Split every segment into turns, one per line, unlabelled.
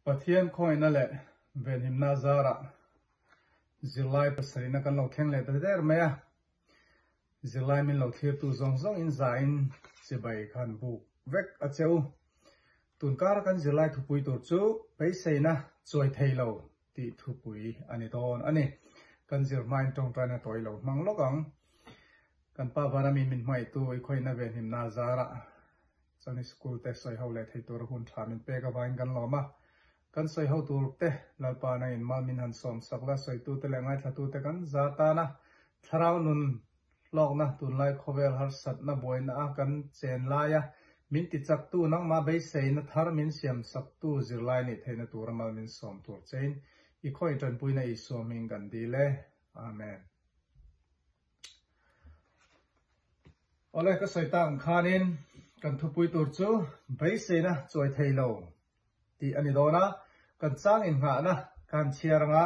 Pathian khawngaihna leh venhimna zarah zirlai pasarihna kan lo thleng leh ta der mai a, zirlai min lo thlirtu zawng zawng in za in chibai khan buk vek a che u. Tunkara kan zirlai thupui tur chu beiseina chuai thei lo tih thupui a ni dawn a ni. Kan zir hmain tawngtaina tawi lo hmang lawk ang. Kan pa vana mi min hmangaihtu i khawihna venhimna zarah Chuan i school te sawi ho leh thei tur a hun tha min pek avangin kan lawm a. Kan sawi ho tur te Lalpa nangin mal min han sawm sak la, sawitu te leh ngaithlatu te kan za tan a. Thlarau nun hlawkna tunlai khawvel harsatna buaina a kan chen lai a, min ti chaktu nangmah beiseina thar min siam saktu zirlai nih theihna tura mal min sawm tur chein i khawih tanpuina Isua hming kan dil e. Amen. Awle ka sawi tak ang khanin kan thupui tur chu beiseina chawi thei lo tih a ni dawn a, kan chang innghahna ka han chhiar anga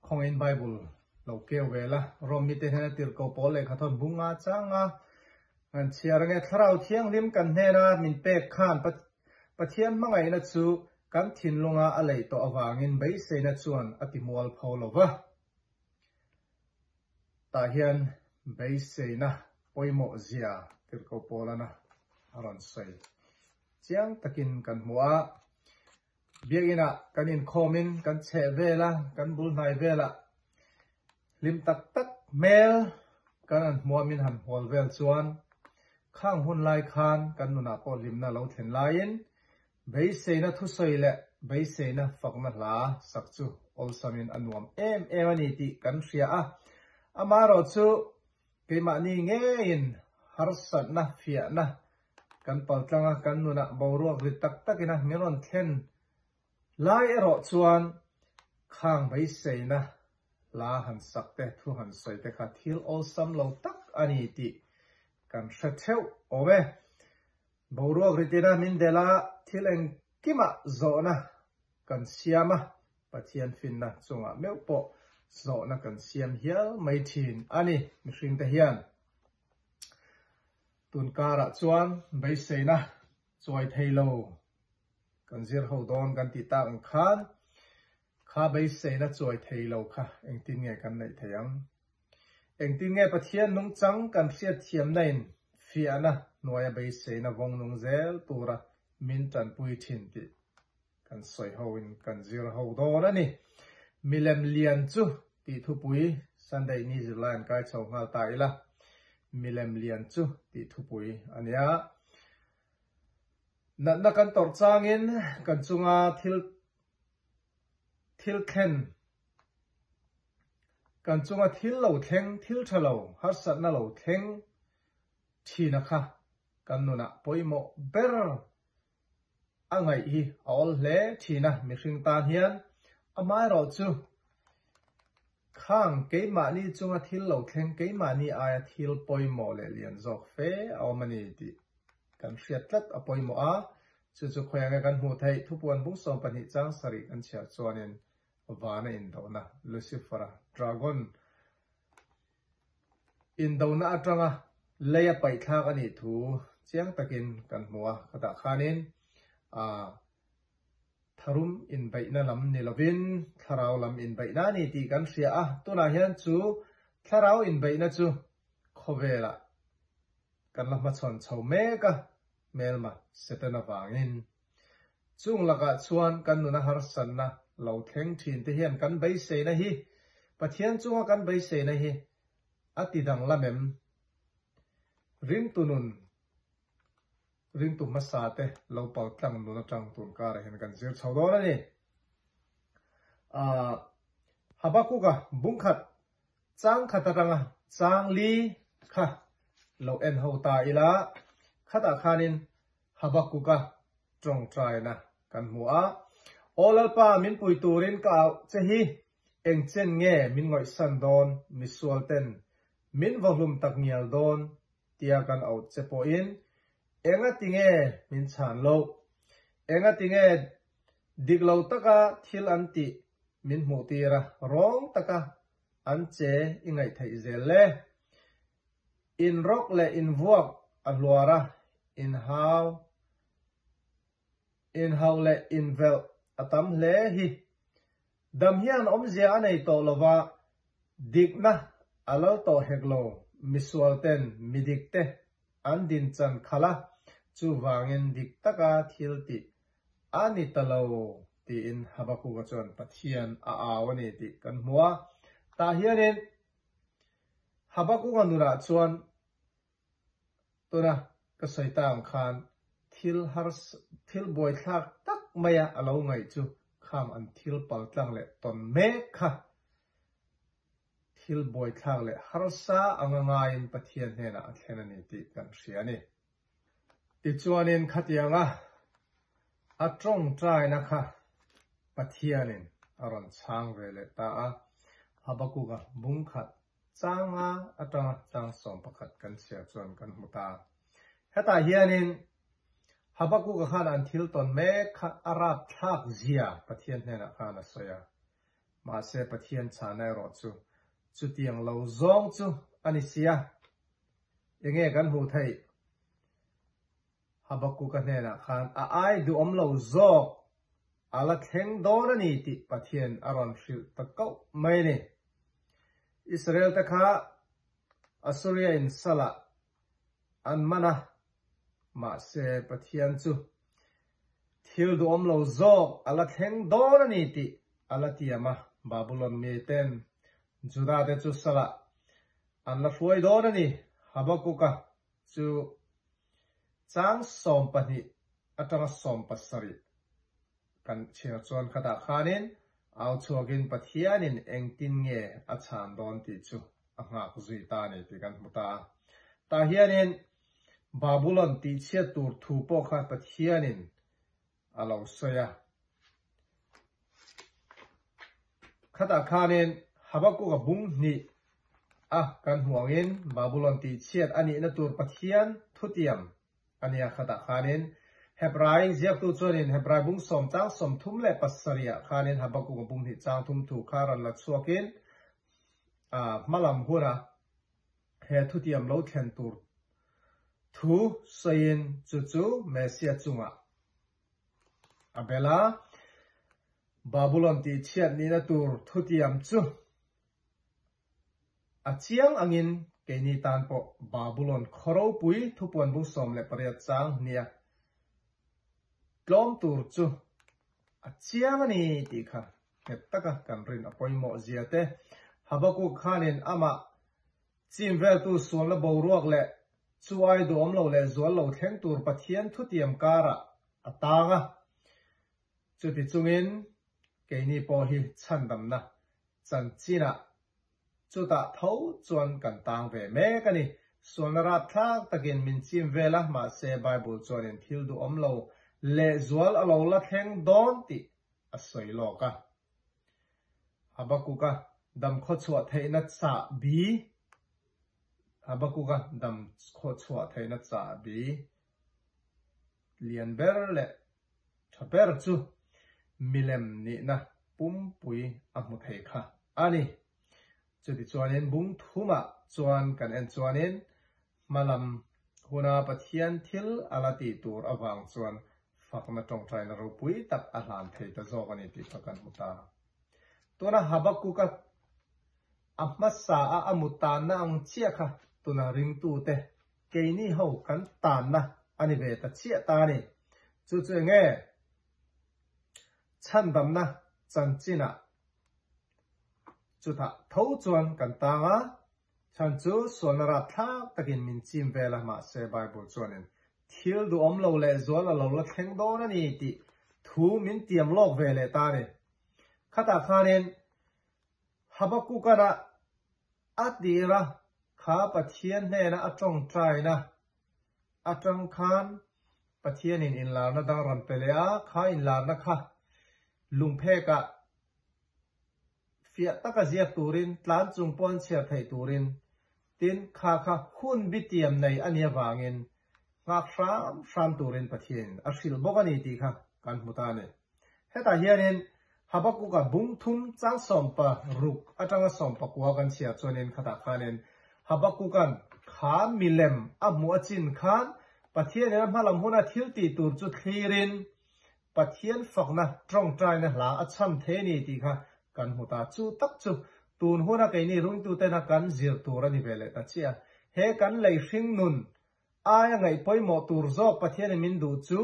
khawngaihin Bible lo keu ve la, Rom mite hnena tirhko pawl lehkha thawn bung nga chang a kan chhiar ange Thlarau Thianghlim kan hnena min pek khan Pathian hmangaihna chu kan thinlunga a leih tawh avangin beiseina chuan a ti mual pho lo va. Tah hian beiseina pawimawh zia Tirhkoh Paulana a rawn sawi chiang takin kan hmu a. Biakinah kan inkhawmin kan chheh vel a, kan bul hnai velah hlim tak tak hmel kan han hmuamin han hual vel chuan khang hun lai khan kan nunah pawh hlimna lo thlen laiin Beiseina thusawi leh beiseina fakna hla sak chu awlsamin a nuam em em a ni tih kan hria a, amaherawhchu keimahni ngeiin harsatna fiahna kan paltlang a, kan nunah boruak rit tak takin a min rawn thlen lai erawh chuan khang beiseina hla han sak te, thu han sawi te kha thil awlsam lo tak a ni tih kan hre theuh awm e. Boruak ritina min delh a, thil engkimah zawhna kan siam a, Pathian finna chungah meuh pawh zawhna kan siam hial mai thin a ni mihringte hian. Tun karah chuan beiseina chuai thei lo kan zir ho dawn kan tih tak ang khan kha beiseina chuai thei lo kha engtin nge kan neih theih ang? Engtin nge Pathian nungchang kan hriatthiamna in fiahna hnuaia beiseina vawng nung zel tura min tanpui thin tih kan sawi ho in kan zir ho dawn a ni. Milem lian chu tih thupui Sunday ni zirlai an kai chho nghal ta ila. Milem lian chu tih thupui a nia. Natna kan tawrh changin kan chunga thil thil thlen Kan chunga thil lo thleng, thil tha lo, harsatna lo thleng thina kha kan nunah pawimawh ber a ngaih hi a awl hle thin a, mihring tan hian amaherawh chu khang keimahni chunga thil lo thleng, keimahni aia thil pawimawh leh lian zawk fe a awm a ni tih kan hriat tlat a pawimawh a, chu chu khawiah nge kan hmuh theih thupuan bung 12 chang sarih kan chhiar chuanin Vana indona, Lucifer-a, Dragon, indona atanga leia paihthlak a nih thu chiang takin kan hmu a, khatah khanin ah tharum inbeihna lam ni lovin thlarau lam inbeihna a ni tih kan hria a, tunah hian chu thlarau inbeihna chu khawvelah kan la hmachhawn chho mek a, hmelma Satan avangin. Chung lakah chuan kan nuna harsatna lo thleng thin te hian kan beiseina hi, Pathian chunga kan beiseina hi a ti danglam em? Ringtu nun, ringtu hmasa te lo paltlang nun atang tun karah hian kan zir chho dawn a ni. Ahh Habakuka bungkhat chang khat atanga chang li kha lo en ho ta ila, khatah khanin Habakuka tawngtaina kan hmu a. Aw Lalpa, min pui turin ka auh che hi, eng chen nge min ngawihsan dawn, misual ten min vawhlum tak ngial dawn tia kan auh che pawhin enga tinge min chhan loh? Enga tinge dik lo taka thil an tih min hmuh tir a, rawng taka an che i ngaih theih zel le? Inrawk leh invuak a hluar a, inhau, inhauh leh invelh. a tam hle hi. Dam hian awmzia a nei tawh lova, dikna a lal tawh hek lo, misual ten midik te an din chan khalh a, chuvangin dik taka thil tih a ni ta lo tiin Habakuka chuan Pathian a au a ni tih kan hmu a. Tah hianin Habakuka nunah chuan Tuna ka sawi ta ang khan thil harsa, thil buaithlak tak maia a lo ngaih chu khang an thil paltlang leh tawn mek kha thil buaithlak leh harsa anga ngaiin Pathian hnenah a thlen a ni tih kan hria a ni. Tichuanin khatianga a tawngtaina kha Pathianin a rawn chhang ve leh ta a, Habakuka bungkhat Changa atanga chang 11 kan chhiar chuan kan hmu ta. Hetah hianin Habakuka khan an thil tawn mek kha a rapthlak zia Pathian hnenah khan a sawi a. Mahse Pathian chhana erawh chu chutiang lo zawng chu a ni si a. Enge kan hmuh theih? Habakuka hnenah khan a ai duhawm lo zawk a la thleng dawn a ni tih Pathian a rawn hrilh ta koh mai a ni. Israel te kha Assuria in salah an man a, mahse Pathian chu thil duhawm lo zawk a la thleng dawn a ni tih a la tiam a, Babulon mi ten Juda te chu salah an la hruai dawn a ni. Habakuka chu chang 12 atanga 17 kan chhiar chuan khatah khanin au chhuakin Pathianin engtin nge a chhan dawn tih chu a nghak zui ta a ni tih kan hmu ta a. Tah hianin Babulon tihchhiat tur thu pawh kha Pathianin a lo sawi a. Khatah khanin Habakuka bung hnih a kan hmuh angin Babulon tihchhiat a nihna tur Pathian thutiam a nia. Khatah khanin Hebrai ziaktu chuanin Hebrai bung sawm chang 37 ah khanin Habakuka bung hnih chang thum thu kha rawn la chhuakin hmalam huna he thutiam lo thlen tur thu sawiin chu chu Messiah chungah a bel a. Babulon tihchhiat nihna tur thutiam chu a chiang angin keini tan pawh Babulon khaw ropui thupuan bung 18 chang hnia tlawm tur chu a chiang a ni tih kha nghet taka kan rin a pawimawh zia te. Habakuk khanin amah chim veltu sualna boruak leh chu ai duhawm lo leh zual lo thleng tur Pathian thutiam karah a tang a. Chuti chungin keini pawh hi chhandamna chanchinah chutah tho chuan kan tang ve mek a ni. Sualna rapthlak takin min chim vel a, mahse Bible chuanin thil duhawm lo lehzual a lo la thleng dawn tih a sawi lawk a. Habakuka dam khawchhuah theihna chahbi Habakuka dam khawchhuah theihna chahbi lian ber leh tha ber chu milem nihna pumpui a hmu thei kha a ni. Chuti chuanin bung thumah chuan kan en chuanin hmalam huna Pathian thil a la tih tur avang chuan fakna tawngtaina ropui tak a hlan thei ta zawk a ni tih kha kan hmu ta. Tuna Habakuka a hmasa a a mu tanna ang chiah kha tuna ringtute keini ho kan tanna a ni ve ta chiah ta a ni. Chu chu enge? Chhandamna chanchinah chutah tho chuan kan tang a, chhan chu sualna rapthlak takin min chim vel a, mahse Bible chuanin thil duhawm lo leh zual a lo la thleng dawn a ni tih thu min tiam lawk ve leh ta a ni. Khatah khanin Habakkuk-a a tir a, kha Pathian hnena a tawngtaina atang khan Pathianin inlarna dang rawn pe leh a, kha inlarna kha lungphekah fiah taka ziak turin, tlan chung pawh an chhiar theih turin, tin kha kha hun bitiam nei a nih avangin nghak hram hram turin Pathianin a hrilh bawk a ni tih kha kan hmu ta a ni. Hetah hianin Habakuka bung thum chang 16 atanga 19 kan chhiar chuanin khatah khanin Habakukan kha milem a hmuh a chin khan Pathianin a hmalam huna thil tih tur chu thlirin. Pathian fakna tawngtaina hla a chham thei a ni tih kha kan hmu ta. Chu tak chu tun huna keini rungtutena kan zir tur a ni ve leh ta chiah a. He kan lei hring nun aia ngaih pawimawh tur zawk Pathianin min duh chu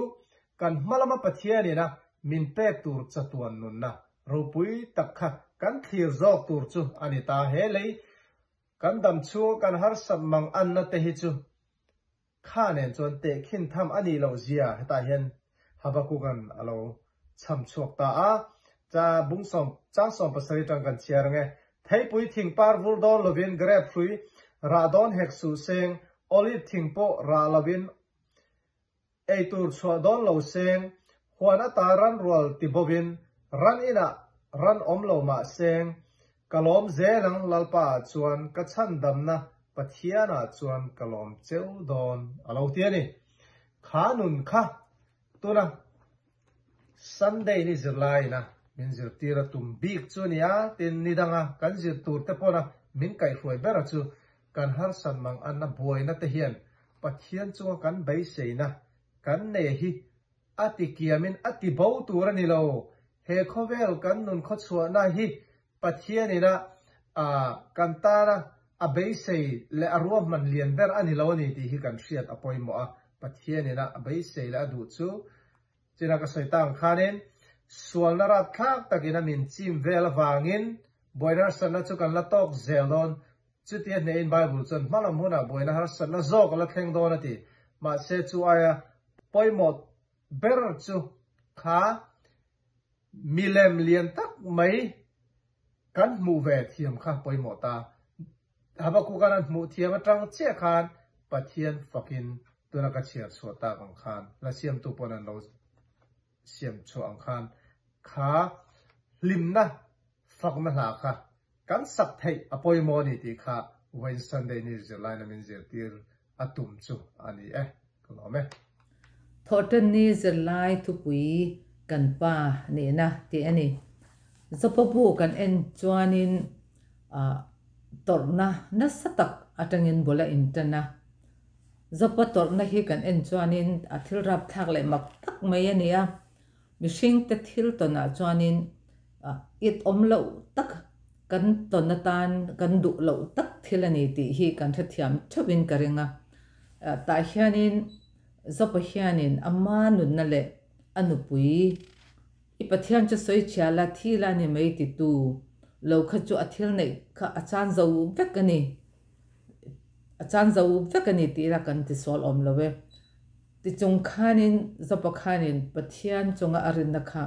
kan hma lama Pathianina min pek tur chatuan nunna ropui tak kha kan thlir zawk tur chu a ni ta. He lei kan dam chhunga kan harsat mang anna te hi chu Kha nen chuan tehkhin tham a nih loh zia hetah hian Habakkuk-a'n a lo chham chhuak ta a. Cha bung sawm chang sawm pasarih tang kan chhiar ang e. Theipui thing par vur dawn lovin grep hrui rah dawn hek suh seng, olive thing pawh rah lovin ei tur chhuah dawn lo seng, huan ata ran rual ti bovin ran inah ran awm lo mah seng, Ka lawm zel ang Lalpa ah chuan ka chhandamna Pathian ah chuan ka lawm cheu dawn a lo ti a ni. Kha nun kha tuna Sunday ni zirlaiin a min zirtir a tum bik chu a ni a, tin ni danga kan zir tur te pawna min kaihhruai bera chu kan harsat mang anna buaina te hian Pathian chunga kan beiseina kan nei hi A ti kiamin a ti bo tur a ni lo. He khawvel kan nun khawchhuahna hi Pathianin a kan tana a beisei leh a ruahman lian ber a ni lo a ni tih hi kan hriat a pawimawh a. Pathianin a beisei leh a duh chu china ka sawi ta ang khanin sualna rapthlak takin a min chim vel avangin buaina harsatna chu kan la tawk zel dawn. Chutia hnehin Bible chuan hmalam hunah buaina harsatna zawk a la thleng dawn a ti. Mahse chu aia pawimawh ber chu kha milem lian tak mai kan hmuh ve thiam kha pawimawh ta. Habakkuk-a'n an hmuh thiam atang chiah khan Pathian fakin tuna ka chhiar chhuah tak ang khan la siamtu pawn an lo siam chhuah ang khan kha hlimna fakna hla kha kan sak theih a pawimawh a ni tih kha Vawiin Sunday ni zirlaina min zirtir a tum chu a ni e, ka lawm e.
Thawhtanni zirlai thupui kan pa nihna tih a ni. Zopa bu kan en chuanin tawrhna nasa tak atangin bul a intan a. Zopa tawrhna hi kan en chuanin a thil rapthlak leh mak tak mai a ni a. Mihringte thil tawnah chuanin it awm loh tak kan tawn atan kan duh loh tak thil a ni tih hi kan hrethiam theuhin ka ring a. Tah hianin Zopa hianin ama nunna leh a nupui i Pathian chu sawi chhia la thi la ni mai titu lo kha chu a thil neih kha a chan zo vek a ni. A chan zo vek a ni tih ila kan ti sual awm lo e. Tichung khanin Zopa khanin Pathian chunga a rinna kha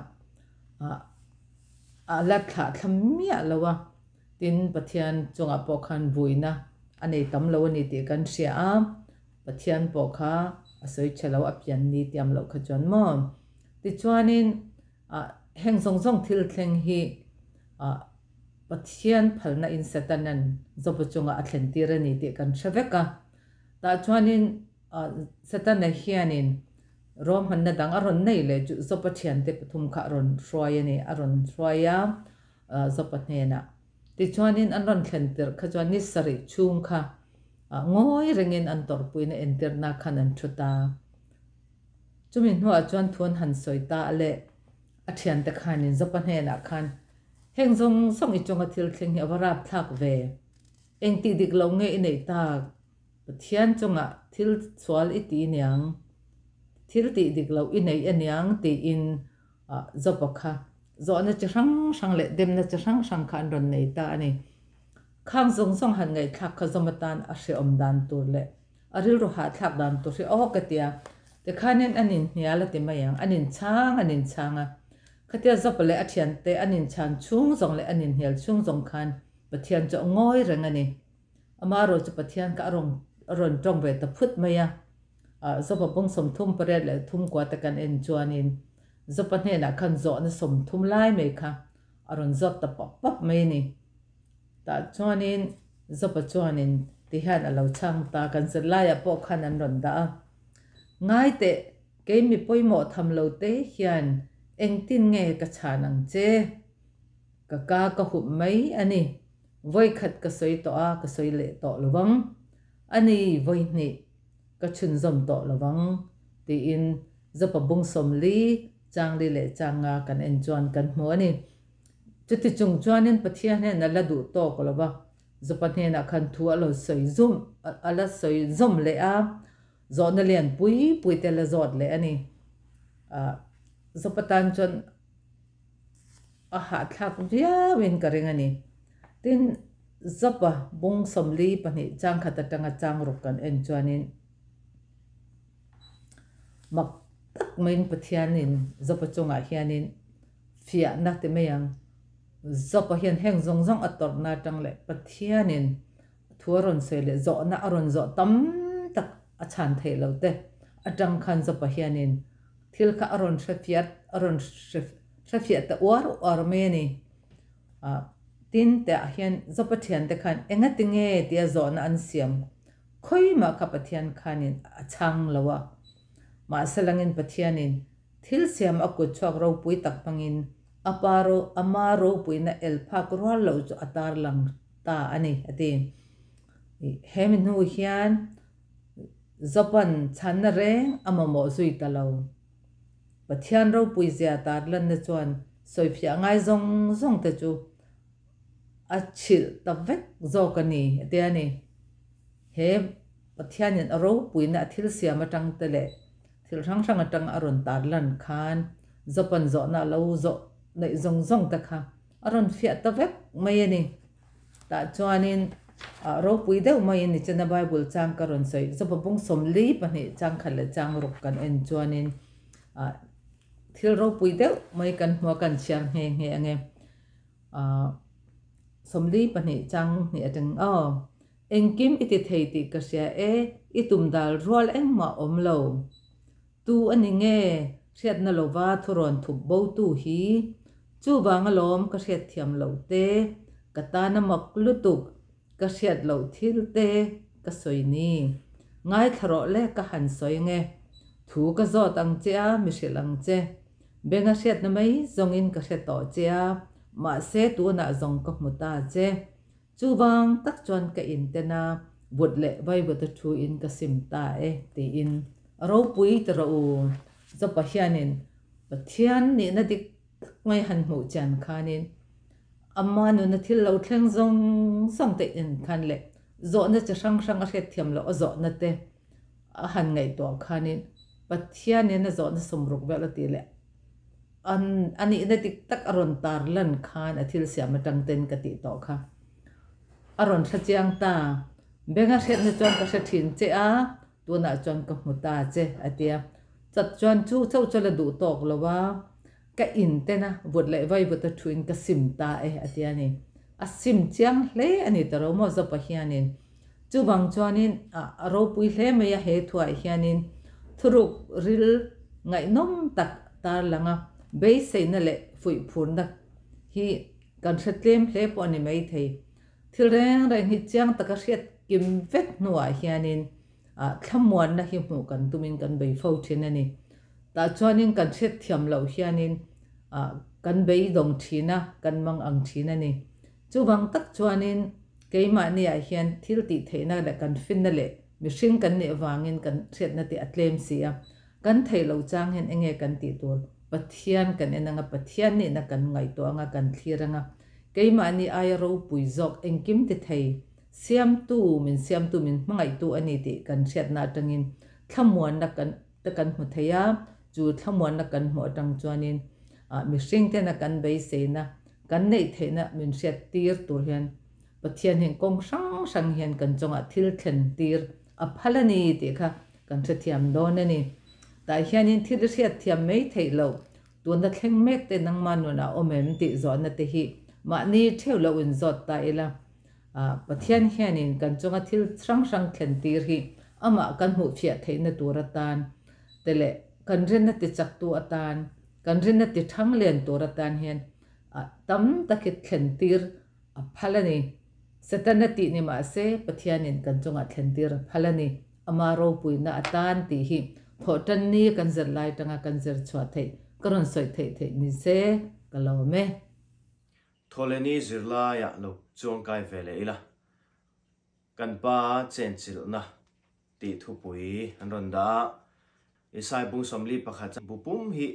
a la thlah thla miah lo a, tin Pathian chungah pawh khan vuina a nei tam lo a ni tih kan hria a, Pathian pawh kha a sawi tha lo a pian ni tiam loh kha chuan maw. Tichuanin heng zawng zawng thil thleng hi Pathian phalna in Satanan Zopa chungah a thlen tir a ni tih kan hre vek a, tah chuanin Satana hianin ruahmanna dang a rawn nei leh chu Zopa thiante pathum kha a rawn hruai a ni, a rawn hruai a Zopa hnenah. Tichuanin an rawn thlen tirh kha chuan ni sarih chhung kha ngawi rengin an tawrhpuina entirna khan an thu ta. Chumi hnuah chuan thu an han sawi ta a leh a thiante khanin Zopa hnenah khan, Heng zawng zawng i chunga thil thleng hi a va rapthlak ve, engtih dik lo nge i neih tak? Pathian chungah thil sual i ti aniang, thil tih dik loh i nei aniang tiin Job-a kha zawhna chi hrang hrang leh demna chi hrang hrang kha an rawn nei ta a ni. Khang zawng zawng han ngaihthlak kha zawm atan a hrehawm dan tur leh a rilru hahthlak dan tur hi aw ka ti a, tikhanin an inhnial a ti mai ang, an inchhang an inchhang a. Khatia Job-a leh a thiante an inchhan chhung zawng leh an inhnial chhung zawng khan Pathian chu a ngawi reng a ni. Amaherawh chu Pathian kha a rawn a rawn tawng ve ta phut mai a. Zopa bawng 38 leh thum kua te kan en chuanin Zopa hnenah khan zawhna 30 lai mai kha a rawn zawt ta pap pap mai a ni. Tah chuanin Zopa chuanin ti hian a lo chhang ta, kan zirlaiah pawh khan an rawn dah a. Ngai teh, kei mi pawimawh tham lo te hian engtin nge ka chhan ang che? Ka ka ka hup mai a ni. Vawi khat ka sawi tawh a, ka sawi leh tawh lo vang. A ni, vawi hnih ka chhunzawm tawh lo vang, tiin Zopa bung 40, Changli leh Changa kan en chuan kan hmu a ni. Chuti chung chuanin Pathian hian a la duh tawk lo va, Zopa hnenah khan thu a lo sawi zum a la sawi zawm leh a, zawhna lian pui pui te la zawt leh a ni. Zopa tan chuan a hahthlak viauin ka ring a ni. Tin, Zopa bung 42 changkhat atanga changruk kan en chuanin mak tak maiin Pathianin Zopa chungah hianin fiahna ti mai ang. Zopa hian heng zawng zawng a tawrhna atang leh Pathianin thu a rawn sawi leh zawhna a rawn zawh tam tak a chhan theih lo te atang khan Zopa hianin thil kha a rawn hrefiat a rawn hrefiah ta uar uar mai a ni. Tin teh hian Zopa thiante khan engati nge tia zawhna an siam khawimah kha Pathian khanin a chhang lo a. Mahse langin Pathianin thil siam a kut chhuak ropui tak hmangin a pa ro ama ropuina el phak rual loh chu a tarlang ta a ni, a ti. Hemi hnu hian Zopan chhanna reng a mamawh zui ta lo. Pathian ropui zia tarlanna chuan sawifiah ngai zawng zawng te chu a chhilh ta vek zawk a ni, a ti a ni. He Pathianin a ropuina a thil siam atang te leh thil hrang hrang atang a rawn tarlan khan Zopan zawhna a lo zawh neih zawng zawng te kha a rawn fiah ta vek mai a ni. Tah chuanin ropui deuh maiin nichina Bible chang ka rawn sawi Zopa bung 42 chang khat leh chang ruk kan en chuanin thil ropui deuh mai kan hmu a kan chhiar nghe nghe ange. 42 chang hnih atang aw engkim i ti thei tih ka hria e i tum dal rual engmah awm lo. Tu a ni nge hriatna lova thurawn thup bo tu hi chuvang alawm ka hriat thiam loh te ka tana mak lutuk ka hriat loh thil te ka sawi ni. Ngaithla rawh le ka han sawi nge. Thu ka zawt ang che a mi hrilh ang che. Benga hriatna mai zawngin ka hre tawh che a mahse tunah zawng ka hmu ta che. Chuvang tak chuan ka inten a vut leh vaivut a thu in ka sim ta e tiin ropui ti rawh u. Zopa hianin Pathian nihna dik tak mai han hmuh chian khanin ama nuna thil lo thleng zawng zawng te in khan leh zawhna chi hrang hrang a hriatthiam loh a zawhna te a han ngaihtuah khanin Pathianin a zawhna sawmruk vel a tih leh an a nihna dik tak a rawn tarlan khan a thil siam atang ten ka tih tawh kha. A rawn hre chiang ta. Benga hriatna chuan ka hre thin che a, tunah chuan ka hmu ta che a ti a. Chat chuan chu chauh chu la duh tawk lo a, ka in ten a, vut leh vai vut a thuin ka sim ta e a ti a ni. A sim chiang hle a ni ta ro maw Zopa hianin. Chuvang chuanin a ropui hle mai a he thuah hianin thuruk ril ngaihnawm tak tarlang a, beiseina leh fuihphurna hi kan hre tlem hle pawh a ni maithei. Thil reng reng hi chiang taka hriat kim vek hnuah hianin thlamuanna hi hmuh kan tumin kan bei fo thin a ni. Tah chuanin kan hriat thiam loh hianin kan beidawng thin a, kan mang ang thin a ni. Chuvang tak chuanin keimahniah hian thil tih theihna leh kan finna leh mihring kan nih avangin kan hriatna te a tlem si a. Kan theih loh chang hian enge kan tih tur? Pathian kan en anga, Pathian nihna kan ngaihtuah anga, kan thlir anga. Keimahni aia ropui zawk engkim ti thei, siamtu, min siamtu, min hmangaihtu a ni tih kan hriatna atangin thlamuanna kan te kan hmu thei a. Chu thlamuanna kan hmuh atang chuanin mihring tena kan beiseina Kan neih theihna min hriat tir tur hian Pathian hian kawng hrang hrang hian kan chungah thil thlen tir a phal a ni tih kha kan hrethiam dawn a ni. Tah hianin thil i hriat thiam mai theih loh, tuna thleng mek te nangma nunah awm em tih zawhna te hi mahni theuh loh in zawt ta ila. Pathian hianin kan chunga thil hrang hrang thlen tir hi amah kan hmuhfiah theihna tur atan te leh kan rinna tichaktu atan Kan rinna ti thang len tur atan hian tam tak hi thlen tir a phal a ni. Setana tih ni mah se Pathianin kan chungah thlen tir a phal a ni. Ama ropuina atan tih hi thawhtan ni kan zir lai tanga kan zir chhuah theih ka rawn sawi theih theih ni se ka lawm e.
Thawhleni zirlaiah lo chuangkai ve leh ila. Kan pa chenchilhna tih thupui an rawn dah a. Isai bung 41 bu pum hi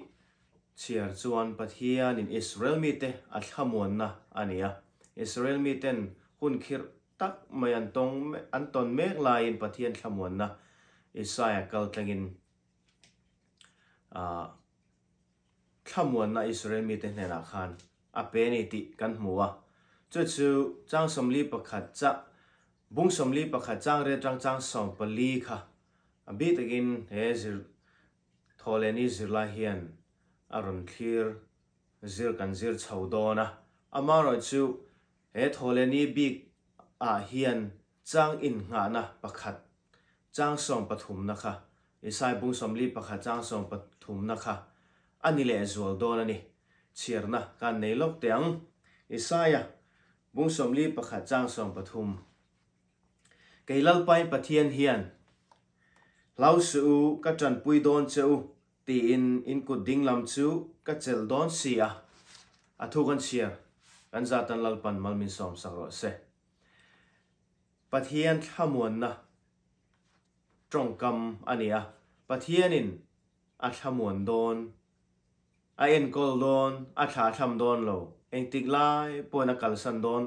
Chhiar chuan Pathianin Israel mite a thlamuanna a ni a. Israel miten hun khirh tak mai an tawng an tawn mek laiin Pathian thlamuanna Isaia kal tlangin ah thlamuanna Israel mite hnenah khan a pe ni tih kan hmu a. Chu chu chang 41 chah bung 41 chang riat tang chang 14 kha a bik takin he zir Thawhlehni zirlai hian a rawn thlir zir kan zir chho dawn a, amaherawhchu he Thawhlehni bik ah hian chang innghahna pakhat chang sawmpathumna kha, Isai bung 41 chang sawmpathumna kha a ni lehzual dawn a ni. Chhiarna kan nei lawk teh ang. Isaia bung 41 chang 13. Kei Lalpain Pathian hian, Hlau suh u, ka tanpui dawn che u, tiin in kut dinglam chu ka chelh dawn si a. A thu kan chhiar, kan zatan Lalpan mal min sawmsak rawh se. Pathian thlamuanna tawngkam a ni a, Pathianin a thlamuan dawn, a enkawl dawn, a thlahthlam dawn lo, engtik lai pawhin a kalsan dawn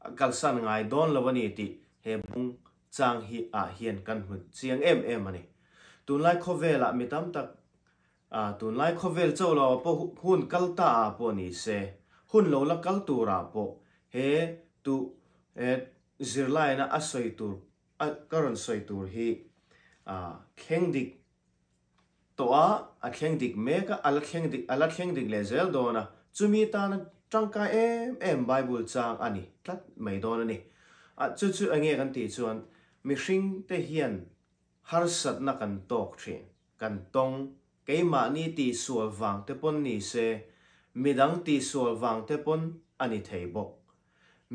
A kalsan ngai dawn lo a ni tih he bung chang hi ah hian kan hmu chiang em em a ni. Tunlai khawvelah mi tam tak ah tunlai khawvel cho lo ah pawh hun kal ta ah pawh ni se, hun lo la kal tur ah pawh he tu he zirlaina a sawi tur a ka rawn sawi tur hi ah thleng dik tawh a, a thleng dik mek a, a la thleng dik, a la thleng dik leh zel dawn a, chumi tana tangkai em em Bible chang a ni tlat mai dawn a ni. A, chu chu enge kan tih chuan mihring te hian harsatna kan tawk thin, kan tawng, keimahni tihsual vang te pawn ni se, midang tihsual vang te pawn a ni thei bawk.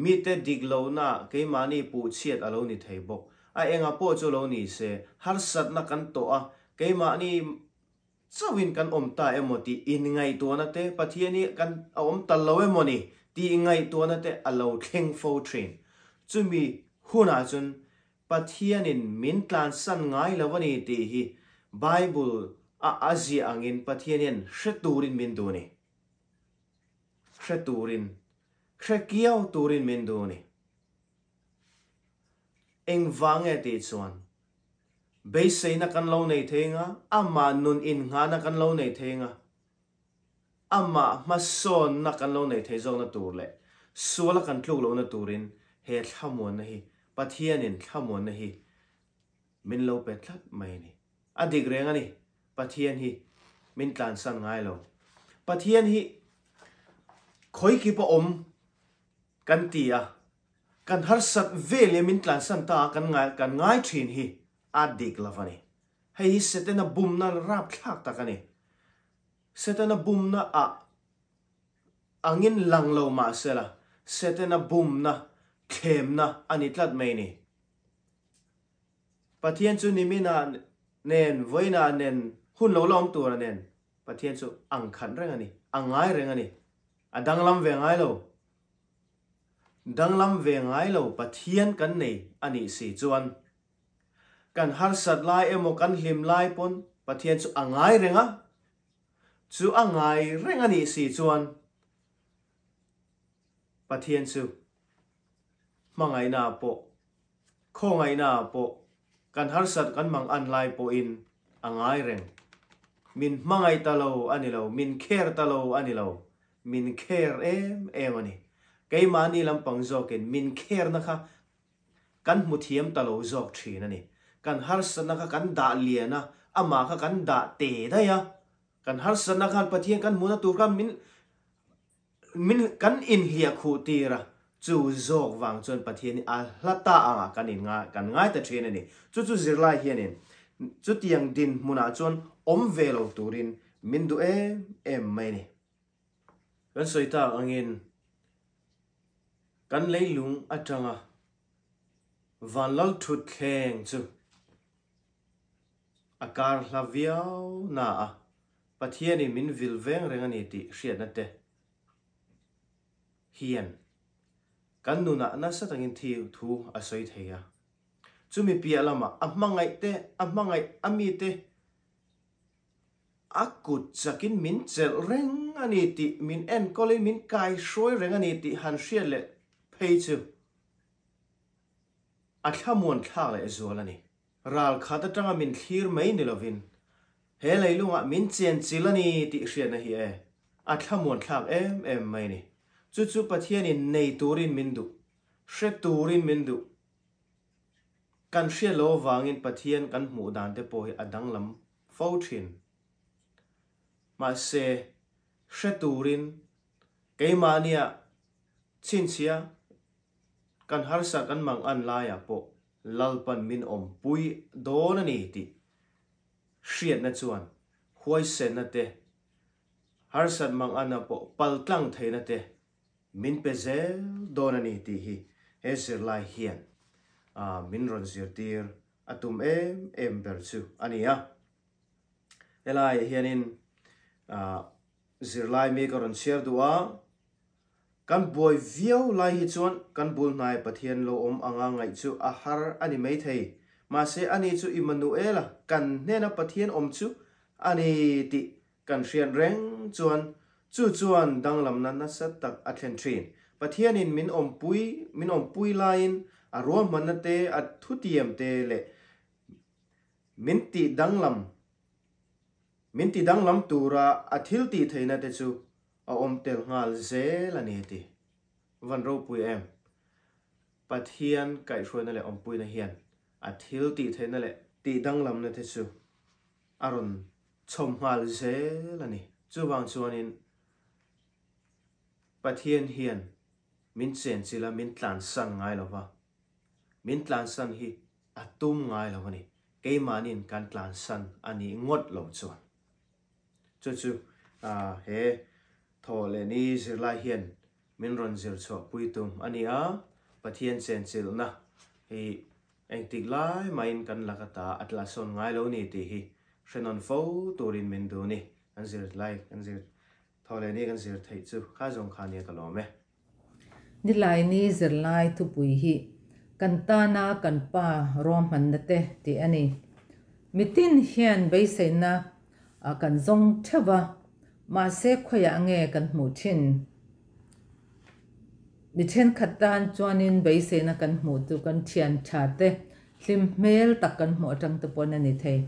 Mite dik lohna keimahni puhchhiat a lo ni thei bawk. A enga pawh chu lo ni se, harsatna kan tawh a, keimahni chauhin kan awm ta emaw tih inngaihtuahna te, Pathian hi kan a awm ta lo emaw ni tih ngaihtuahna te a lo thleng fo thin. Chumi hunah chuan Pathianin min tlansan ngai lo a ni tih hi Bible a a ziah angin Pathian hian hre turin min duh a ni. Hre turin Hre kiau turin min duh a ni. Engvang nge tih chuan, beiseina kan lo nei thei nga, amah nun innghahna kan lo nei thei nga, amah hmasawnna kan lo nei thei zawkna tur leh suala kan tluk lohna turin he thlamuanna hi, Pathianin thlamuanna hi min lo pe tlat mai a ni. A dik reng a ni, Pathian hi min tlansan ngai lo. Pathian hi khawikip a awm kan ti a, kan harsat vel leh min tlansan ta a kan ngai kan ngai thin hi a dik lo a ni. Hei hi Setana bumna rapthlak tak a ni. Setana bumna ah angin lang lo mahsela Setana bumna thlemna a ni tlat mai ni. Pathian chu niminah nen, vawiinah nen, hun lo la awm tura nen Pathian chu ang khat reng a ni, a ngai reng a ni. A danglam ve ngai lo. Danglam ve ngai lo Pathian kan nei a nih si chuan kan harsat lai emaw kan hlim lai pawn Pathian chu a ngai reng a, chu a ngai reng a nih si chuan Pathian chu hmangaihna pawh Khawngaihna ah pawh kan harsat kan mang an lai pawhin a ngai reng. Min hmangaih ta lo a ni lo, min care ta lo a ni lo, min care em em a ni. Keimahni lampang zawkin min care na kha kan hmu thiam ta lo zawk thin a ni. Kan harsatna kha kan dah lian a, amah kha kan dah te daih a. Kan harsatna khan Pathian kan hmuhna tur khan min Min kan inhliah khuh tir a, chu zawk vang chuan Pathian hi a hla ta angah kan in ngai kan ngai ta thin a ni. Chu chu zirlai hianin chutiang dinhmunah chuan awm ve lo turin min duh em em mai a ni. Kan sawi tak angin kan leilung atanga Vanlalthutthleng chu a kar hla viau na a, Pathianin min vil veng reng a ni tih hriatna te hian kan nunah nasa takin thi thu a sawi thei a. Chumi piah lamah a hmangaih te, a hmangaih a mite, A kut chakin min chelh reng a ni tih, min enkawlin min kaihruai reng a ni tih han hriat leh phei chu a thlamuan thlak leh zual a ni. Ral khat atanga min thlir mai ni lovin he leilungah min chenchilh a ni tih hriatna hi e a thlamuan thlak em em mai a ni. Chu chu Pathianin nei turin min duh, hre turin min duh. Kan hriat loh avangin Pathian kan hmuh dan te pawh hi a danglam fo thin. Mahse, hre turin keimahnia chhinchhia kan harsa kan mangan laiah pawh Lalpan min awmpui dawn a ni tih hriatna chuan huaisenna te, harsat manganna pawh paltlang theihna te Min pe zel dawn a ni tih hi he zirlai hian min rawn zirtir a tum em em ber chu a ni a. Helaiah hianin zirlai mi ka rawn chhiar duh a, kan buai viau lai hi chuan kan bul hnai Pathian lo awm anga ngaih chu a har a ni maithei. Mahse ani chu Immanuela kan hnena Pathian awm chu a ni tih Kan hriat reng chuan chu chuan danglamna nasa tak a thlen thin. Pathianin min awmpui min awmpui laiin a ruahmanna te, a thutiam te leh min tih danglam min ti danglam tura a thil tih theihna te chu a awm tel nghal zel a ni a ti. Van ropui em? Pathian kaihhruaina leh awmpuina hian a thil tih theihna leh tih danglamna te chu a rawn chhawm nghal zel a ni. Chuvang chuanin Pathian hian min chenchilh a, min tlansan ngai lo va, min tlansan hi a tum ngai lo a ni. Keimahniin kan tlansan a nih ngawt lo chuan. Chu chu he thaw leh ni zirlai hian min rawn zir chhuahpui tum a ni a, Pathian chenchilhna hi Engtik lai mahin kan lak ata a tla sawn ngai lo ni tih hi hrenawn fo turin min duh ni. Kan zir lai, kan zir thaw leh ni kan zir theih chu kha zawng kha nia ka lawm e.
Nilai ni zirlai thupui hi kan tana kan pa ruahmanna te tih a ni. Mitin hian beiseina kan zawng theuh a, mahse khawiah nge kan hmuh thin? Mi thenkhat tan chuanin beiseina kan hmuh chu kan thian tha te hlim hmel tak kan hmuh atang te pawn a ni thei.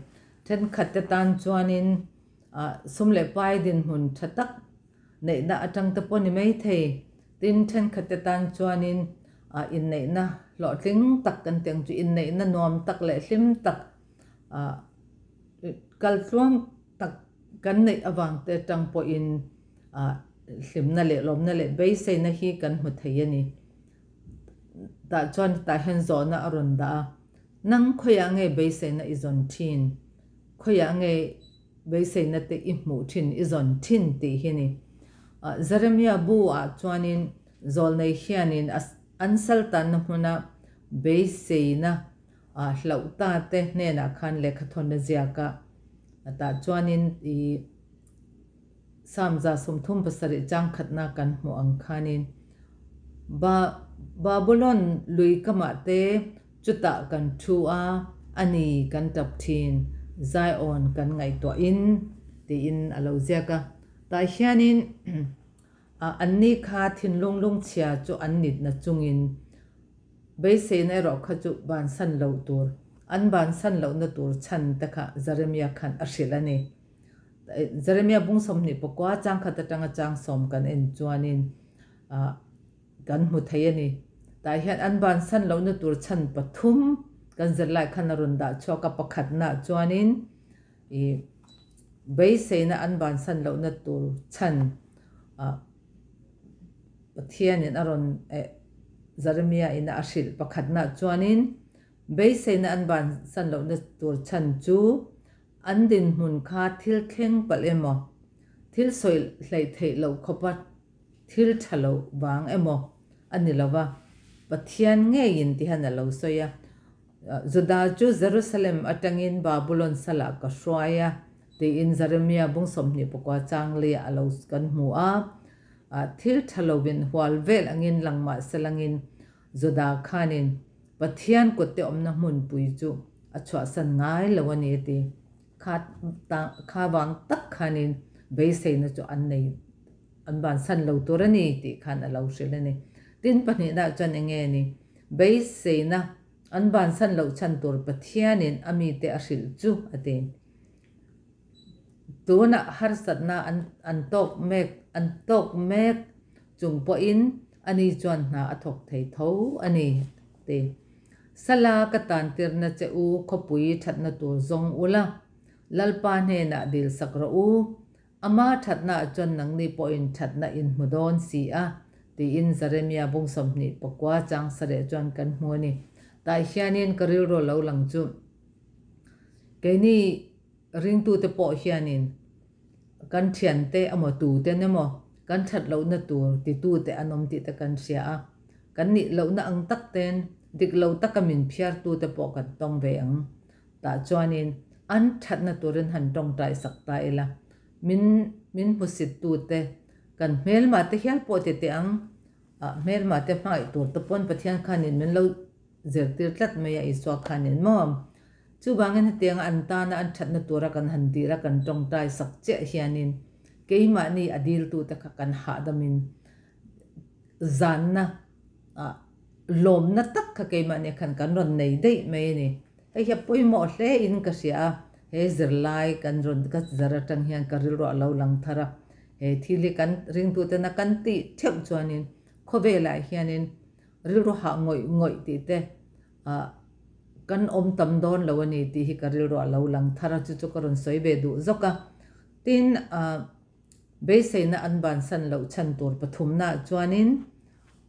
Thenkhat te tan chuanin ah sum leh pai dinhmun tha tak neihna atang te pawh a ni mai thei. Tin, thenkhat te tan chuanin ah inneihna hlawhtling tak kan tih ang chu inneihna nuam tak leh hlim tak ah kaltluang tak kan neih avang te atang pawhin ah hlimna leh lawmna leh beiseina hi kan hmu thei a ni. Tah chuan tah hian zawhna a rawn dah a, Nang khawiah nge beiseina i zawn thin? Khawiah nge beiseina te i hmuh thin, i zawn thin tih hi ni. Jeremia bu ah chuanin zawlnei hianin an saltanna hmuna beiseina hlauh ta te hnenah khan lehkhathawn a ziak a, tah chuanin i Samza 37 chang khatna kan hmuh ang khanin Ba Babulon lui kamah te chutah kan thu a, a ni kan tap thin, Zion kan ngaihtuahin tiin a lo ziak a. Tah hianin anni kha thinlung lungchhia chu an nitna chungin beiseina erawh kha chu bansan loh tur, an bansan lohna tur chhan te kha Jeremia khan a hrilh a ni. Jeremia bung 29 chang khat atanga chang sawm kan en chuanin ah kan hmu thei a ni. Tah hian an bansan lohna tur chhan pathum kan zirlai khan a rawn dah chhuak a, pakhatna chuanin ih beiseina an bansan lohna tur chhan ah Pathianin a rawn eh Jeremia in a hrilh pakhatna chuanin beiseina an bansan lohna tur chhan chu An dinhmun kha thil thleng palh emaw, thil sawi hleih theih loh khawpa thil tha loh vang emaw a ni lo va, Pathian ngeiin tihian a lo sawi a, Juda chu Jerusalem atangin Babulon salah ka hruai a, tiin Jeremia bung 24 chang leiah a lo kan hmu a. Thil tha lovin hual vel angin lang mah selangin Juda khanin Pathian kawtte awmna hmunpui chu a chhuahsan ngai lo a ni a ti. Kha ta kha vang tak khanin beiseina chu an nei an bansan lo tur a ni tih khan a lo hrilh a ni. Tin pahnihna chuan eng nge ni? Beiseina an bansan loh chhan tur Pathianin a mite a hrilh chu a ti. Tunah harsatna an an tawk mek an tawk mek chung pawhin ani chuan hna a thawk thei tho a ni a ti. Sala ka tantirna che u khawpui thatna tur zawng ula, Lalpa hnenah dil sak rawh u, ama thatnaah chuan nangni pawhin thatna in hmu dawn si a, tiin Jeremia bung 29 chang sareh chuan kan hmu a ni. Tah hianin ka rilru lo lang chu keini Ringtute pawh hianin kan thiante emaw tuten emaw kan that lohna tur titute an awm tih te kan hria a, kan nih lohna ang tak ten dik lo taka min phiartute pawh kan tawng ve ang. Tah chuanin an thatna turin han tawngtai sak ta ila, min min hmusittute kan hmelmah te hial pawh ti teh ang, hmelmah te hmangaih tur te pawn Pathian khanin min lo zirtir tlat mai a Isua khanin maw? Chuvangin hetianga an tana an thatna tura kan han dil a kan tawngtai sak chiah hianin keimahni a diltute kha kan hahdamin zanna ah lawmna tak kha keimahni khan kan rawn nei daih mai a ni. Hei hi a pawimawh hle in ka hria a, he zirlai kan rawn ka zar atang hian ka rilru a lo lang thar a, he thil hi kan ringtutena kan tih theuh chuanin khawvelah hianin rilru hah ngawih ngawih tih te ah kan awm tam dawn lo a ni tih hi ka rilru a lo lang thar a, chu chu ka rawn sawi ve duh zawk a. Tin, ah beiseina an bansan loh chhan tur pathumnaah chuanin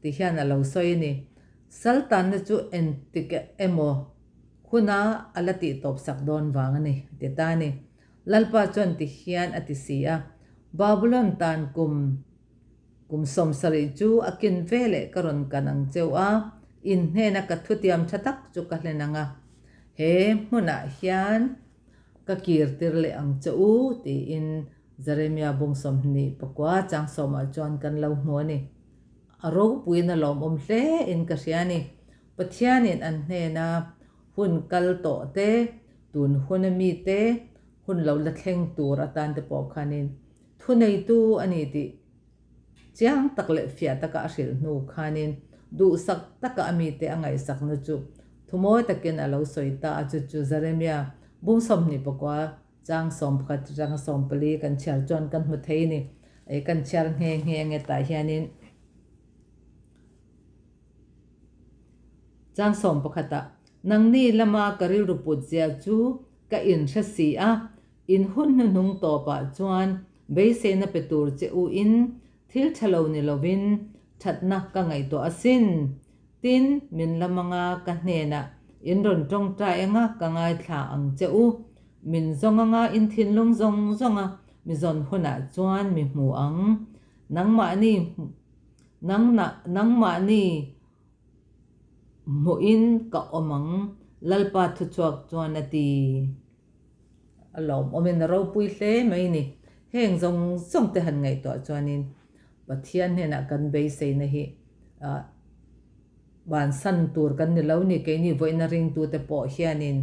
ti hian a lo sawi a ni. Saltanna chu engtik emaw huna a la tih tawp sak dawn vang a ni, a ti ta a ni. Lalpa chuan ti hian a ti si a, Babulon tan kum Kum 70 chu a kin veleh ka rawn kan ang cheu a, in hnena ka thutiam tha tak chu ka hlen ang a, he hmunah hian ka kir tir leh ang che u, tiin Jeremia bung 29 chang sawmah chuan kan lo hmu a ni. A ropuiin a lawmawm hle in ka hria a ni. Pathianin an hnena hun kal tawh te, tun huna mite hun lo la thleng tur atan te pawh khanin Thuneitu a ni tih chiang tak leh fiah taka a hrilh hnu khanin duhsak taka a mite a ngaihsakna chu thumawi takin a lo sawi ta a, chu chu Jeremia bung 29 chang 11 atanga 14 kan chhiar chuan kan hmu thei a ni. Ei kan chhiar nghe nghe nge tah hianin chang 11 ah, Nangni lama ka rilru put zia chu ka inhre si a, In hun hnuhnung tawpah chuan beiseina pe tur che u in thil tha lo ni lovin thatna ka ngaihtuah asin. Tin, min la manga ka hnenah in rawn tawngtai anga ka ngaithla ang che u. Min zawng anga in thinlung zawng zawnga mi zawn hunah chuan mi hmu ang. Nangmahni nangna nangmahni hmuhin ka awm ang, Lalpa thuchhuak chuan a ti. A lawmawmin a ropui hle mai ni. Heng zawng zawng te han ngaihtuah chuanin Pathian hnenah kan beiseina hi ah bansan tur kan ni lo ni. Keini vawiina ringtute pawh hianin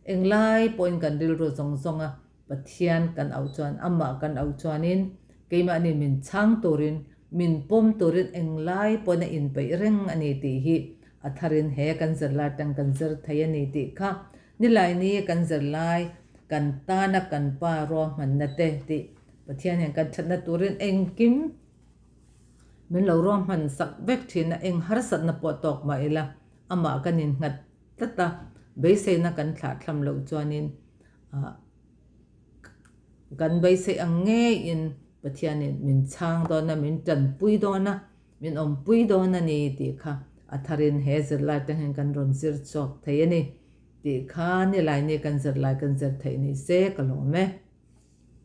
englai pawhin kan rilru zawng zawnga Pathian kan auh chuan amah kan auh chuanin keimahni min chhang turin min pawm turin englai pawhin a inpeih reng a ni tih hi a tharin he kan zirlai atang kan zir thei a ni tih kha Nilaini kan zirlai kan tana kan pa ruahmanna te tih Pathian hian kan thatna turin engkim min lo ruahman sak vek thin a, eng harsatna pawh tawk mah ila amah kan innghat tlat a, beiseina kan thlahthlam loh chuanin ah kan beisei ang ngeiin Pathianin min chhang dawn a, min tanpui dawn a, min awmpui dawn a ni tih kha a tharin he zirlai te hian kan rawn zir chhuak thei a ni tih kha nilai ni kan zirlai kan zir theih ni se ka lawm e.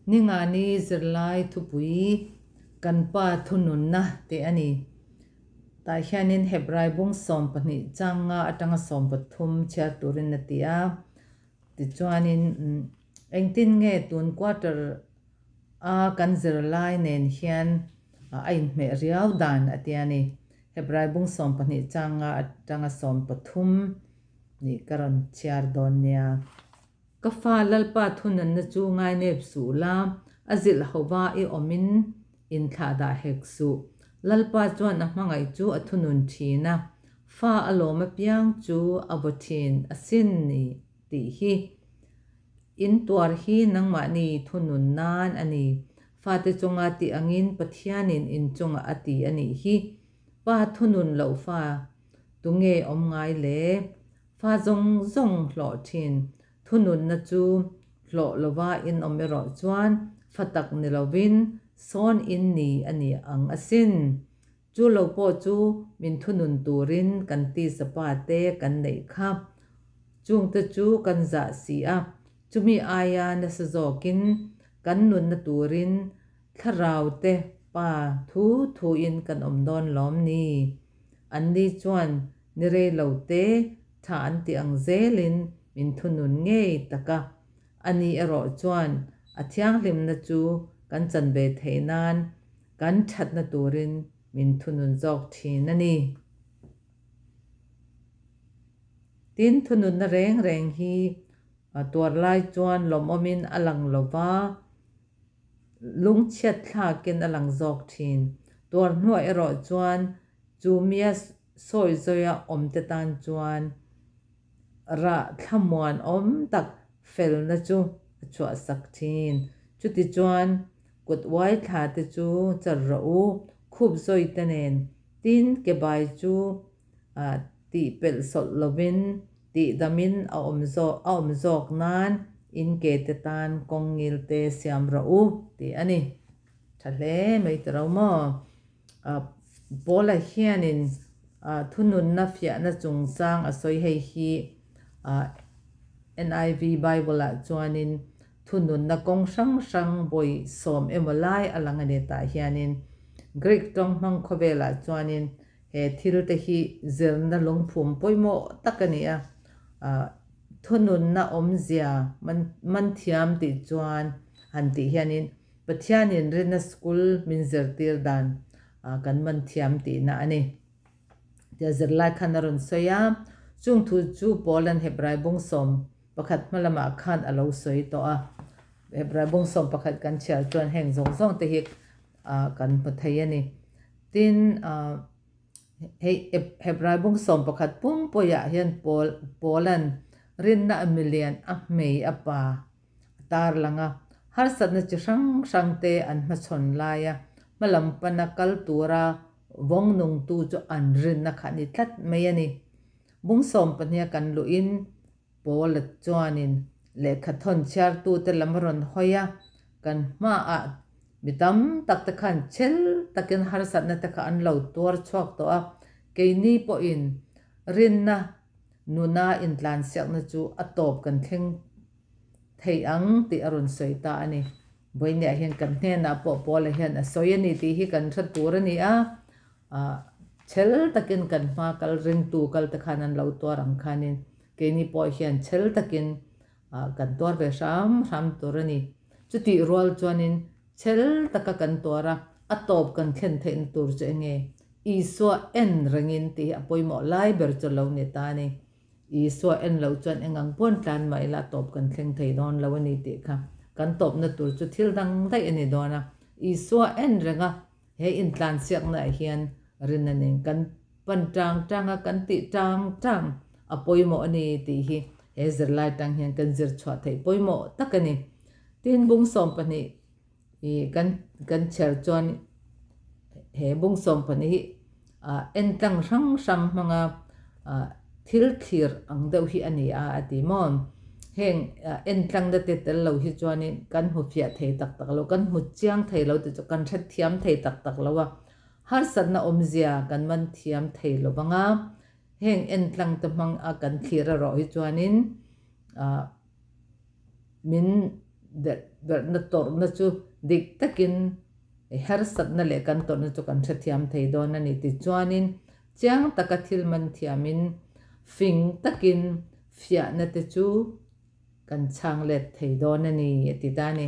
Ningani zirlai thupui kan pa thununna tih a ni. Tah hianin Hebrai bung 12 changa atanga 13 chhiar turin a ti a. Tichuanin engtin nge tun quarter a kan zirlai nen hian a inhmeh riau dan a ti a ni. Hebrai bung 12 changa atanga 13 nih ka rawn chhiar dawn nia. Ka fa Lalpa thunanna chu ngainep suh la, a zilh hova i awmin inthlahdah hek suh. Lalpa chuan a hmangaih chu a thunun thin a, fa a lawm apiang chu a vaw thin asin ni tih hi. In tuar hi nangmahni thunun nan a ni. Fate chunga tih angin Pathianin in chungah a ti a nih hi. Pa thunun loh fa tunge awm ngai le? Fa zawng zawng hlawh thin. Thununna chu hlawh lova in awm erawh chuan fa tak ni lovin sawn in ni a ni ang asin. Chu lo pawh chu min thunun turin kan tisa pa te kan neih kha. Chungte chu kan zah si a, chumi aia nasa zawkin kan nunna turin thlarau te pa thu thuin kan awm dawn lawm ni? Anni chuan ni rei lo te tha an tih ang zelin min thunun ngei tak a, ani erawh chuan a thianghlimna chu kan chan ve theih nan kan thatna turin min thunun zawk thin a ni. Tin, thununna reng reng hi tuar lai chuan lawmawmin a lang lo va, lungchhiat thlakin a lang zawk thin. Tuar hnuah erawh chuan chu mia sawi zawia awmte tan chuan rah thlamuan awm tak felna chu a chhuahsak thin. Chutichuan, kut uai thla te chu char rawh u, khup zawi te nen, tin ke bai chu tih pelh sawlh lovin tihdamin a awm zawk a awm zawk nan in ke te tan kawng ngil te siam rawh u tih a ni. Tha hle mai ta ro maw? Paula hianin thununna fiahna chungchang a sawi hei hi NIV Bible ah chuanin thununna kawng hrang hrang vawi sawm emaw lai a lang a ni tah hianin Greek tawng hmang khawvelah chuanin He thil te hi zirna lungphum pawimawh tak a ni a, thununna awmzia man thiam tih chuan han tih hianin Pathianin rinna school min zirtir dan kan man thiam tihna a ni. Tia zirlai khan a rawn sawi a, chung thu chu Paula'n Hebrai bung 11 hma lamah khan a lo sawi tawh a. Hebrai bung 11 kan chhiar chuan heng zawng zawng te hi kan hmu thei a ni. Tin, hei Hebrai bung 11 pum pawiah hian Paul Paula'n rinna a milian a hmei a pa a tar lang a, harsatna chi hrang hrang te an hmachhawn laia hmalam pana kal tura vawng nungtu chu an rinna kha a ni tlat mai a ni. Bung 12 kan luhin Paula chuanin lehkha thawn chhiartute lam a rawn hawi a, kan hmaah mi tam tak te khan chhel takin harsatna te kha an lo tuar chhuak tawh a, keini pawhin rinna nuna intlansiakna chu a tawp kan thleng thei ang tih a rawn sawi ta a ni. Vawinia hian kan hnenah pawh Paula hian a sawi a ni tih hi kan hre tur a ni a, Chhel takin kan hma kal ringtu kal te khan an lo tuar ang khanin keini pawh hian chhel takin kan tuar ve hram hram tur a ni. Chutih rual chuanin chhel taka kan tuar a, a tawp kan thlen theihna tur chu enge? Isua en rengin tih hi a pawimawh lai ber chu lo ni ta a ni. Isua en loh chuan engang pawn tlan mah ila tawp kan thleng thei dawn lo a ni tih kha kan tawpna tur chu thil dang daih a ni dawn a. Isua en renga He intlansiaknaah hian rinna nen kan pan tang tang a, kan tih tang tang a pawimawh a ni tih hi he zirlai tang hian kan zir chhuah theih pawimawh tak a ni. Tin, bung 12 i kan kan chher chuan he bung 12 hi entlang hrang hrang hmanga thil thlir ang deuh hi a ni a a ti maw? Heng entlangna te tel lo hi chuanin kan hmu fiah thei tak tak lo, kan hmu chiang thei lo tih chu kan hrethiam thei tak tak lo a, harsatna awmzia kan man thiam thei lo vang a, heng entlang te hmang a kan thlir erawh hi chuanin min delh berhna tawrhna chu dik takin harsatna leh kan tawrhna chu kan hrethiam thei dawn a ni tih chuanin Chiang taka thil man thiamin fing takin fiahna te chu kan chhang let thei dawn a ni, a ti ta a ni.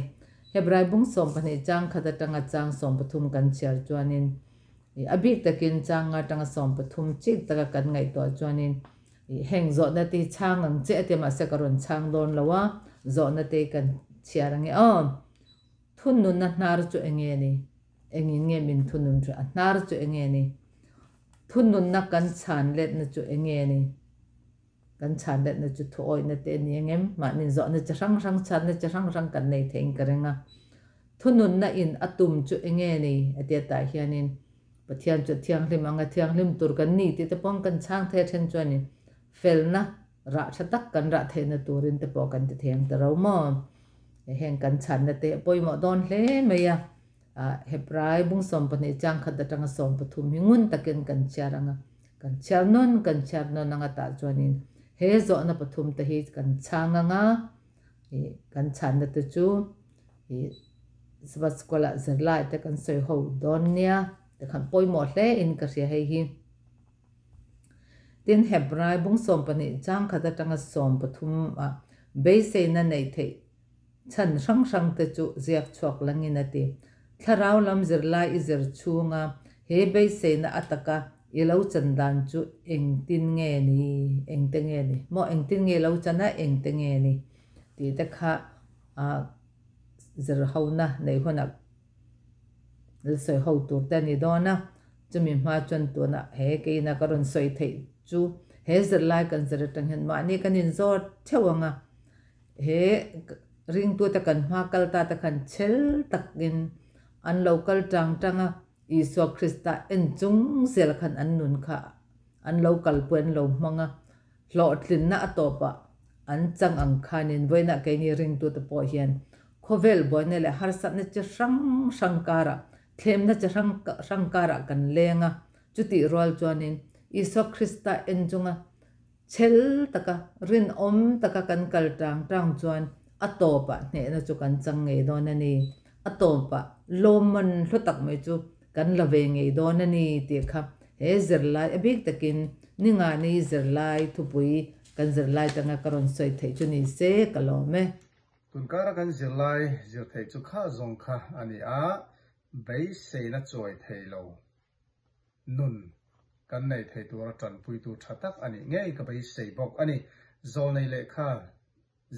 Hebrai bung 12 chang khat atanga chang 13 kan chhiar chuanin a bik takin chang nga atanga 13 chik taka kan ngaihtuah chuanin heng zawhna te hi chhang ang che a ti a, mahse ka rawn chhang dawn lo a. Zawhna te kan chhiar ange aw. Thununna hnar chu enge ni? Engin nge min thunun ṭha? A hnar chu enge ni? Thununna kan chhan letna chu enge ni? Kan chhan letna chu thuawihna te a ni ang em? Mahni zawhna chi hrang hrang, chhanna chi hrang hrang kan nei theiin ka ring a. Thununna in a tum chu enge ni? A tia tah hianin Pathian chu a thianghlim ang a, thianghlim tur kan ni tih te pawh kan chhang thei a then chuanin felna rah tha tak kan rah theihna turin te pawh kan ti thei ang ta ro maw? Heng kan chhanna te a pawimawh dawn hle mai a, Hebrai bung 12 chang khat atanga 13 hi ngun takin kan chhiar ang a, kan chhiar nawn kan chhiar nawn anga tah chuanin he zawhna pathum te hi kan chhang ang a, kan chhanna te chu Sabbath School ah zirlai te kan sawi ho dawn nia tikhan pawimawh hle in ka hria hei hi. Tin, Hebrai bung 12 chang khat atanga 13 ah beiseina neih theih chhan hrang hrang te chu ziak chhuak langin a ti. Thlarau lam zirlai i zir chhunga he beiseina a taka i lo chan dan chu engtin nge ni, engte nge ni, maw engtin nge i lo chan a, engte nge ni tih te kha zir hona neih hunah la sawi ho tur te a ni dawn a, chumi hma chuan tunah he keina ka rawn sawi theih chu he zirlai kan zir atang hian mahni kan inzawt theuh ang a, he ringtute kan hma kal ta te khan chhel takin an lo kal tang tang a, Isua Krista en chung zel khan an nun kha an lo kalpui an lo hmang a, hlawhtlinna a tawpah an chang ang khanin vawiinah keini ringtute pawh hian khawvel buaina leh harsatna chi hrang hrang karah, thlemna chi hrang hrang karah kan leng a, chutih rual chuanin Isua Krista en chunga chhel taka, rinawm taka kan kal tang tang chuan a tawpah hnehna chu kan chang ngei dawn a ni. A tawpah lawmman hlu tak mai chu kan la ve ngei dawn a ni tih kha he zirlai a bik takin Ningani zirlai thupui kan zirlai tanga ka rawn sawi theih chu ni se ka lawm e.
Tunkara kan zirlai zir theih chu kha zawng kha a ni a, beiseina chawi thei lo nun kan nei thei tura tanpuitu tha tak a nih ngei ka beisei bawk a ni. Zawlnei lehkha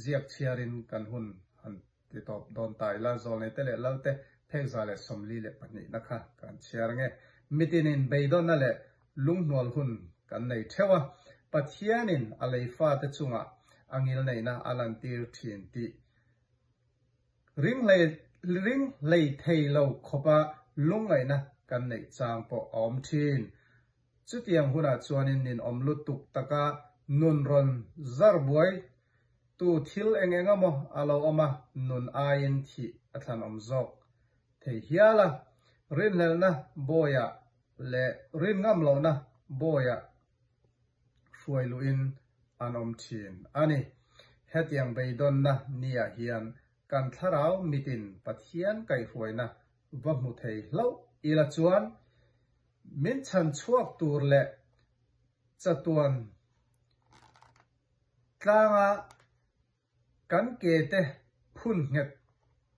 Ziak chhiarin kan hun han ti tawp dawn ta ila, Zawlneite leh Lalte phek 142 na kha kan chhiar ange. Mitinin beidawnna leh lunghnual hun kan nei theuh a, Pathianin a lei fate chungah a ngilneihna a lantir thin tih ring hlei thei lo khawpa lungngaihna kan neih chang pawh a awm thin. Chutiang hunah chuanin ninawm lutuk taka nun rawn zar buai tu thil eng eng emaw a lo awm a, nun aiin thih a thlanawm zawk thei hial a. Rinhlelhna bawiah leh rin ngam lohna bawiah hruai luhin an awm thin a ni. Hetiang beidawnna niah hian kan thlarau mitin Pathian kaihhruaina va hmu thei hlauh ila chuan Min chhan chhuak tur leh chatuan tlanga kan ke te phun nghet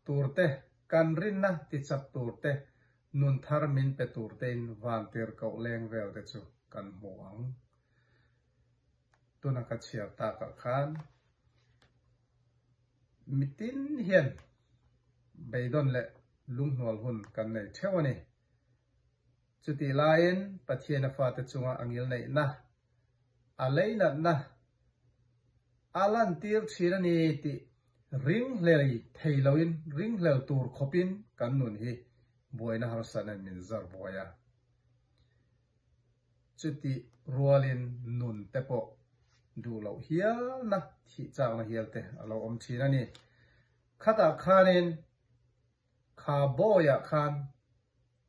tur te, kan rinna tichak tur te, nun thar min pe tur tein vantir koh leng vel te chu kan hmu ang. Tuna ka chhiar takah khan mitin hian beidawn leh lunghnual hun kan nei theuh a ni. Chutih laiin Pathian a fate chunga a ngilneihna, a leinatna a lantir thin a ni tih ringhlei thei loin ringhlel tur khawpin kan nun hi buaina harsatnain min zar buai a. Chutih rualin nun te pawh duh loh hialna, thih chakna hial te a lo awm thin a ni. Khatah khanin Kha bawiah khan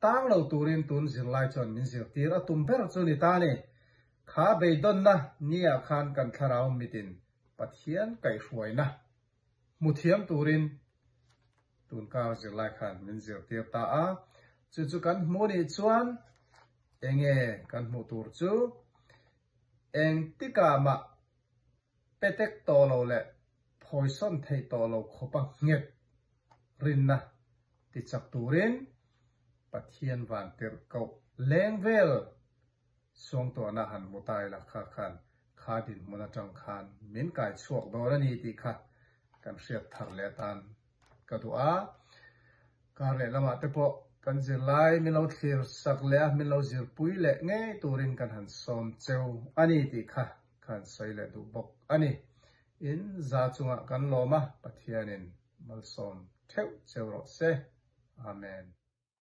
tang lo turin tun zirlai chuan min zirtir a tum ber chu ni ta ni. Kha beidawnna niah khan kan thlarau mitin Pathian kaihhruaina hmu thiam turin tun kar zirlai khan min zirtir ta a. Chu chu kan hmuh nih chuan enge kan hmuh tur chu engtikah mah petek tawh lo leh phawisawn theih tawh lo khawpa nghet rinna tichak turin Pathian van tirh koh leng vel suangtuahna han hmu ta ila kha khan kha dinhmun atang khan min kai chhuak dawn a ni tih kha. kan hriat thar leh atan ka duh a. Kar leh lamah te pawh kan zirlai min lo thlir sak leh a, min lo zirpui leh ngei turin kan han sawm cheu a ni tih kha ka han sawi leh duh bawk a ni. In za chungah kan lawm a, Pathianin malsawm theuh cheu rawh se. Amen.